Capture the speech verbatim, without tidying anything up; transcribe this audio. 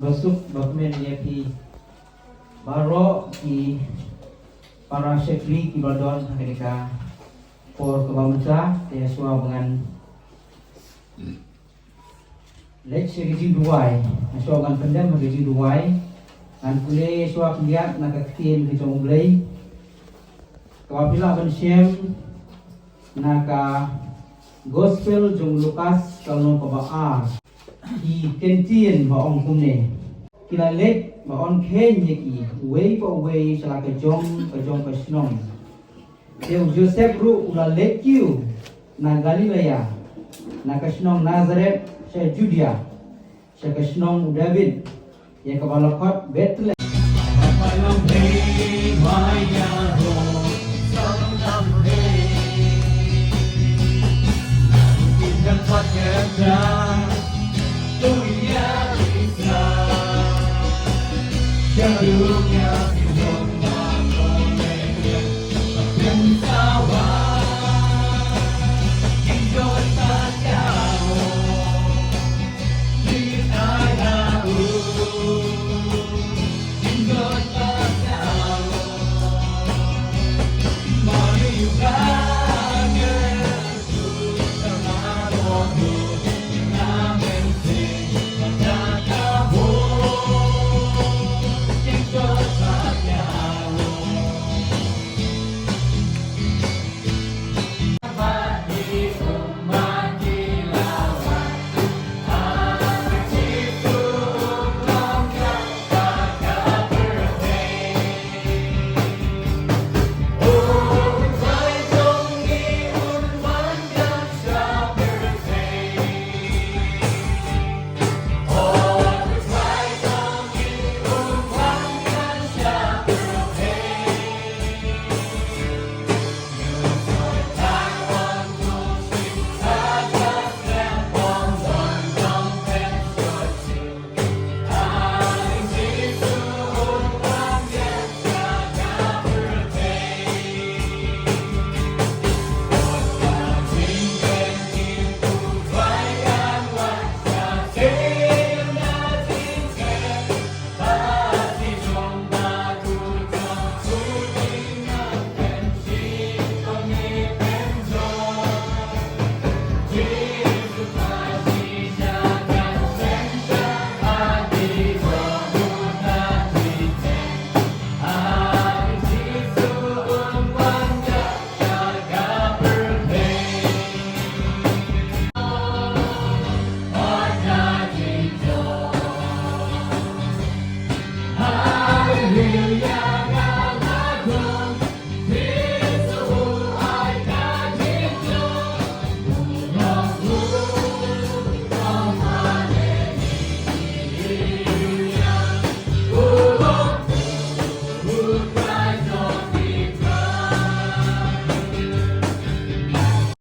Basuk bakmen ïa phi baroh ki para shakri kiba don ha kane ka por kaba mynta. Te shuwa ba ngan leit sha ka jingduwai, shuwa ba ngan pyndem ha ka jingduwai, ngan khublei shuwa khyndiat na ka ktien ka jong U Blei kaba phi lah ban shem na ka Gospel jong u Lukas ka lynnong kaba ar. Ki kyntien ba ong kumne: Ki la leit ba wan kheiñ ïa ki uwei pa uwei sha la ka jong ka jong ka shnong. Te u Joseph ruh u la leit kiew na Galilea, na ka shnong Nazareth sha Judea, sha ka shnong u David, ïa kaba la khot Bethlehem,